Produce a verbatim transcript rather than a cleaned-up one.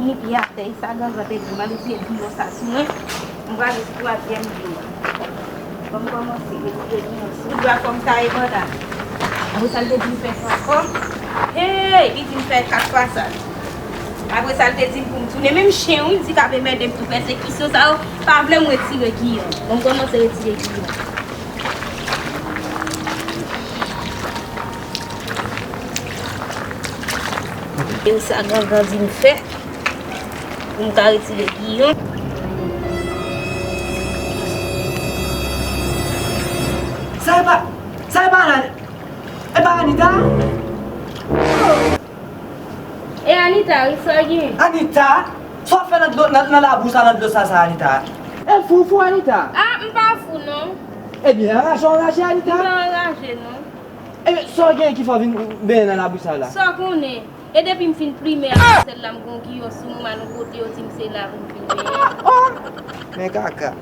Ni pye atè, e sa Gangan te di m, al retire giyon sa sou mwen. M pral sou twazyèm jou a. Ban m kòmanse retire giyon sou. Tout dwa fò m taye banda. Apre sa, l te di m fè sa ankò. Hey, li di m fè kat fwa sa. Apre sa, l te di m pou m tounen. Menm chen, wi, l di k ap enmède m tou. Pèsekisyon sa yo pa vle m retire giyon. Ban m kòmanse retire giyon. E sa Gangan di m fè pou m ka retire giyon. Sa e pa, sa e pa la, e pa Anita? E Anita, wi, sa w gen? Anita? Sa w ap fè nan dlo, nan, nan labou sa, nan dlo sa, sa, Anita? E fou, fou, Anita? A, m pa fou, non. Ebyen, anraje w anraje, Anita? M pa anraje, non. Ebyen, sa w gen ki fè w vin benyen nan labou sa la? Sa w konnen. E depi m fin plimen ak sèl la, m gon giyon sou mwen, m al yon kote, yo di m se la pou m vin benyen. Oh! Men kaka.